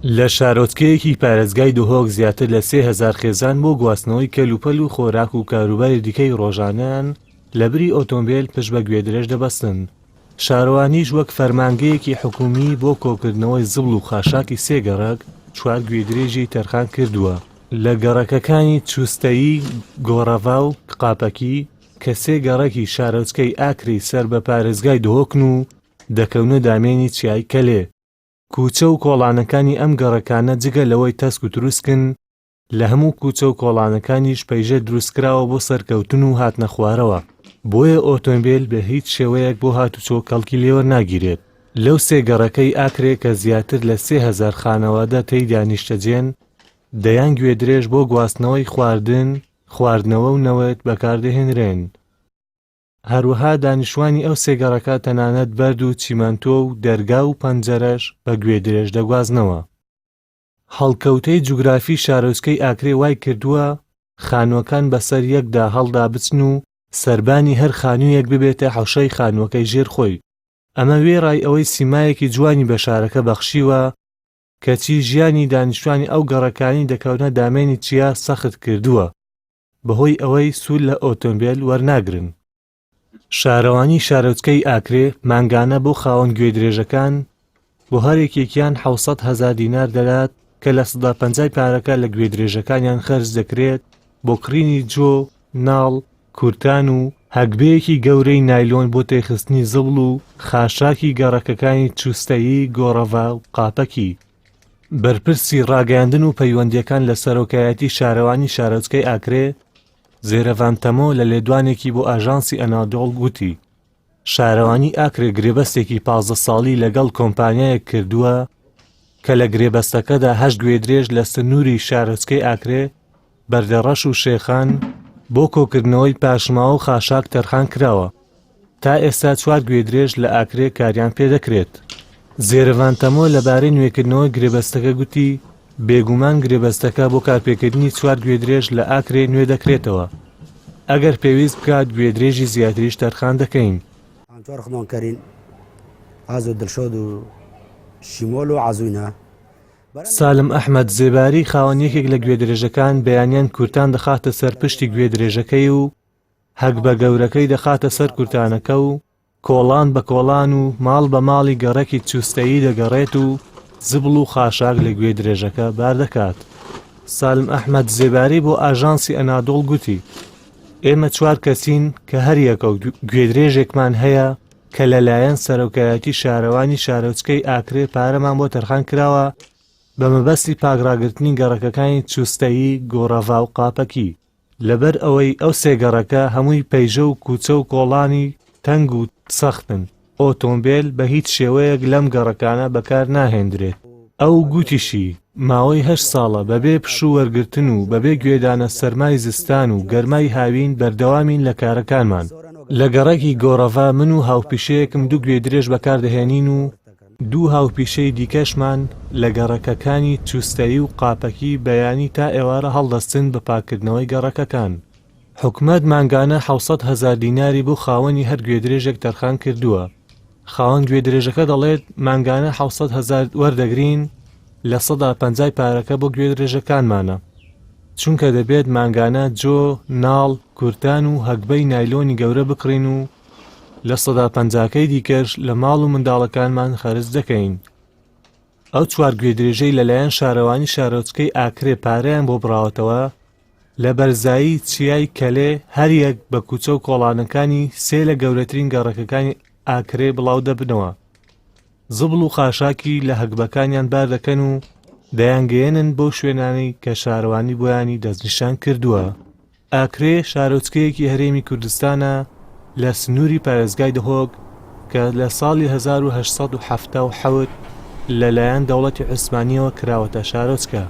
لە شارۆچکەیەکی پارێزگای دهۆک زیاتر لە 3000 خێزان بۆ گواستنەوەی کەلوپەل و خۆراک و کاروباری دیکەی ڕۆژانەیان لەبری ئۆتۆمبێل پشت بە گوێدرێژ دەبەستن. شارەوانیش وەک فەرمانگەیەکی حکومی بۆ کۆکردنەوەی زبڵ و خاشاکی سێ گەڕەک چوار گوێدرێژی تەرخان کردووە لە گەڕەکەکانی چوستەیی، گۆڕەڤا و قاپەکی کە سێ گەڕەکی شارۆچکەی ئاکرێی سەر بە پارێزگای دهۆکن و دەکەونە دامێنی چیای کەلێ. کوچە و کۆڵانەکانی ئەم گەڕەکانە جگە لەوەی تەسک و تروسکن، لە هەموو کوچە و کۆڵانەکانیش پەیژە دروستکراوە بۆ سەرکەوتن و هاتنە خوارەوە، بۆیە ئۆتۆمبێل بە هیچ شێوەیەک بۆ هاتوچۆ کەڵکی لێوەرناگیرێت. لەو سێ گەڕەکەی ئاکرێ کە زیاتر لە 3000 خانەوادە تێیدا نیشتەجێن، دەیان گوێدرێژ بۆ گواستنەوەی خواردن، خواردنەوە و نەوت بەکاردەهێنرێن. هەروەها دانیشتوانی ئەو سێ گەڕەکە تەنانەت بەرد و چیمەنتۆ و دەرگا و پەنجەرەش بە گوێدرێژ دەگوازنەوە. هەڵکەوتەی جوگرافی شارۆچکەی ئاکرێ وای کردووە خانووەکان بەسەر یەکدا هەڵدا بچن و سەربانی هەر خانوویەک ببێتە حەوشەی خانووەکەی ژێر خۆی، ئەمە وێڕای ئەوەی سیمایەکی جوانی بە شارەکە بەخشیوە، کەچی ژیانی دانیشتوانی ئەو گەڕەکانەی دەکەونە دامێنی چیا سەخت کردووە بەهۆی ئەوەی سوود لە ئۆتۆمبێل وەرناگرن. شارەوانی شارۆچکەی ئاکرێ مانگانە بۆ خاوەن گوێدرێژەکان بۆ هەریەکێکیان 700 هەزار دینار دەدات کە لە سەدا پەنجای پارەکە لە گوێدرێژەکانیان خەرج دەکرێت بۆ کڕینی جۆ، ناڵ، کورتان و هەگبەیەکی گەورەی نایلۆن بۆ تێخستنی زبڵ و خاشاکی گەڕەکەکانی چوستەیی، گۆڕەڤا و قاپەکی. بەرپرسی ڕاگەیاندن و پەیوەندییەکان لە سەرۆکایەتی شارەوانی شارۆچکەی ئاکرێ، زێرەڤان تەمۆ لە لێدوانێکی بۆ ئاژانسی ئەنادۆڵ گوتی، شارەوانی ئاکرێ گرێبەستێکی 15 ساڵی لەگەڵ کۆمپانیایەک کردووە کە لە گرێبەستەکەدا هەشت گوێدرێژ لە سنووری شارۆچکەی ئاکرێ، بەردەڕەش و شێخان بۆ کۆکردنەوەی پاشماوە و خاشاک تەرخان کراوە. تا ئێستا چوار گوێدرێژ لە ئاکرێ کاریان پێدەکرێت. زێرەڤان تەمۆ لەبارەی نوێکردنەوەی گرێبەستەکە گوتی، بێگومان گرێبەستەکە بۆ کارپێکردنی چوار گوێدرێژ لە ئاکرێ نوێ دەکرێتەوە. ئەگەر پێویست بکات گوێدرێژی زیاتریش تەرخان دەکەین. سالم ئەحمەد زێباری خاوەن یەکێک لە گوێدرێژەکان بەیانیان کورتان دەخاتە سەر پشتی گوێدرێژەکەی و هەگبە گەورەکەی دەخاتە سەر کورتانەکە و کۆڵان بە کۆڵان و ماڵ بە ماڵی گەڕەکی چوستەیی دەگەڕێت و زبڵ و خاشاک لە گوێ درێژەکە بار دەکات. سالم ئەحمەد زێباری بۆ ئاژانسی ئەنادۆڵ گوتی، ئێمە چوار کەسین کە هەریەکە و گوێدرێژێکمان هەیە کە لەلایەن سەرۆکایەتی شارەوانی شارۆچکەی ئاکرێ پارەمان بۆ تەرخان کراوە بە مەبەستی پاکڕاگرتنی گەڕەکەکانی چوستەیی، گۆڕەڤا و قاپەکی. لەبەر ئەوەی ئەو سێ گەڕەکە هەمووی پەیژە و کوچە و کۆڵانی تەنگ و سەختن، ئۆتۆمبێل بە هیچ شێوەیەک لەم گەڕەکانە بەکار ناهێندرێت. ئەو گوتیشی، ماوەی هەشت ساڵە بەبێ پشوو وەرگرتن و بەبێ گوێدانە سەرمای زستان و گەرمای هاوین بەردەوامین لە کارەکانمان. لە گەڕەکی گۆڕەڤا من و هاوپیشەیەکم دوو گوێدرێژ بەکاردەهێنین و دوو هاوپیشەی دیکەشمان لە گەڕەکەکانی چوستەیی و قاپەکی بەیانی تا ئێوارە هەڵدەستن بە پاککردنەوەی گەڕەکەکان. حکومەت مانگانە 700 هەزار دیناری بۆ خاوەنی هەر گوێدرێژێک تەرخان کردووە. خاوەن گوێدرێژەکە دەڵێت، مانگانە 700 هەزار وەردەگرین، لە سەدا پەنجای پارەکە بۆ گوێدرێژەکانمانە. چونکە دەبێت مانگانە جۆ، ناڵ، کورتان و هەگبەی نایلۆنی گەورە بکڕین و لە سەدا پەنجاکەی دیکەش لە ماڵ و منداڵەکانمان خەرج دەکەین. ئەو چوار گوێدرێژەی لەلایەن شارەوانی شارۆچکەی ئاکرێ پارەیان بۆ بڕاوەتەوە، لە بەرزایی چیای کەلێ هەریەک بە کوچە و کۆڵانەکانی سێ لە گەورەترین گەڕەکەکانی ئاکرێ بڵاو دەبنەوە. زبڵ و خاشاکی لە هەگبەکانیان بار دەکەن و دەیانگەیەنن بەو شوێنانەی کە شارەوانی بۆیانی دەستنیشان کردووە. ئاکرێ شارۆچکەیەکی هەرێمی کوردستانە لە سنووری پارێزگای دهۆک کە لە ساڵی 1877 لەلایەن دەوڵەتی عوسمانییەوە کراوەتە شارۆچکە.